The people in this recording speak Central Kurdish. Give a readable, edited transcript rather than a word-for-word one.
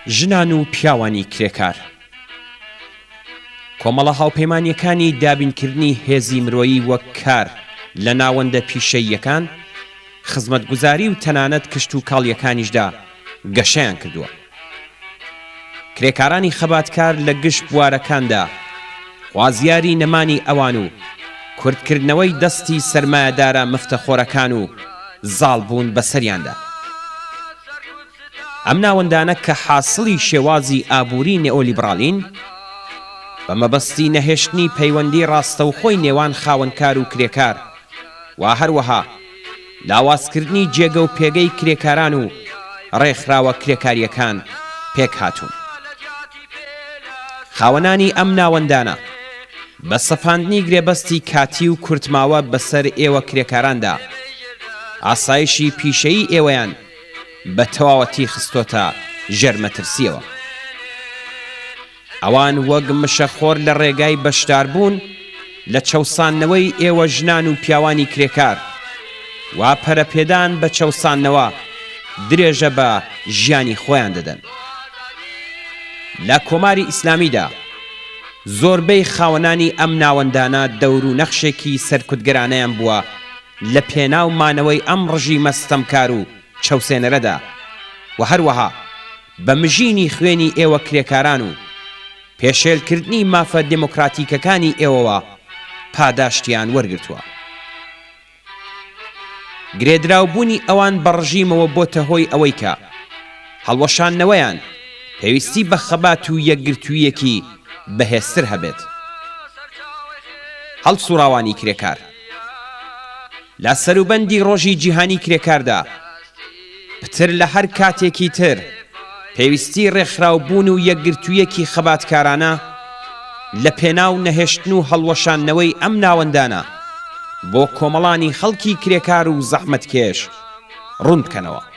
ژنان و پیاوانی کرێکار. کۆمەڵە هاوپەیمانییەکانی دابینکردنی هێزی مرۆیی وەک کار لە ناوەندە پیشەییەکان، خزمەتگوزاری و تەنانەت کشتوکاڵییەکانیشدا گەشەیان کردووە. کرێکارانی خەباتکار لە گشت بوارەکاندا خوازیاری نەمانی ئەوان و کورتکردنەوەی دەستی سەرمایەدارە مفتەخۆرەکان و زاڵبوون بەسەریاندا. ئەم ناوەندانە کە حاسڵی شێوازی ئابووری نئۆلیبڕالین، بە مەبەستی نەهێشتنی پەیوەندی ڕاستەوخۆی نێوان خاوەنکار و کرێکار و هەروەها لاوازکردنی جێگە و پێگەی کرێکاران و ڕێکخراوە کرێکارییەکان پێکهاتوون. خاوەنانی ئەم ناوەندانە بە سەپاندنی گرێبەستی کاتی و کورتماوە بەسەر ئێوە کرێکاراندا، ئاسایشی پیشەیی ئێوەیان بە تەواوەتی خستۆتە ژێر مەترسییەوە. ئەوان وەک مشەخۆر لە ڕێگای بەشداربوون لە چەوساندنەوەی ئێوە ژنان و پیاوانی کرێکار و پەرەپێدان بە چەوساندنەوە درێژە بە ژیانی خۆیان دەدەن. لە کۆماری ئیسلامیدا زۆربەی خاوەنانی ئەم ناوەندانە دەور و نەخشێکی سەرکوتگەرانەیان بووە لە پێناو مانەوەی ئەم ڕژیمە ستەمکار و چەوسێنەرەدا و هەروەها بە مژینی خوێنی ئێوە کرێکاران و پێشێلکردنی مافە دێمۆکراتیکەکانی ئێوەوە پاداشتیان وەرگرتووە. گرێدراوبوونی ئەوان بە ڕژیمەوە بۆتە هۆی ئەوەی کە هەڵوەشاندنەوەیان پێویستی بە خەبات و یەکگرتووییەکی بەهێزتر هەبێت. هەڵسوڕاوانی کرێکار لە سەروبەندی ڕۆژی جیهانی کرێکاردا، پتر لە هەر کاتێکی تر پێویستی ڕێکخراوبوون و یەکگرتوویەکی خەباتکارانە لە پێناو نەهێشتن و هەڵوەشاندنەوەی ئەم ناوەندانە بۆ کۆمەڵانی خەڵکی کرێکار و زەحمەتکێش ڕوون بکەنەوە.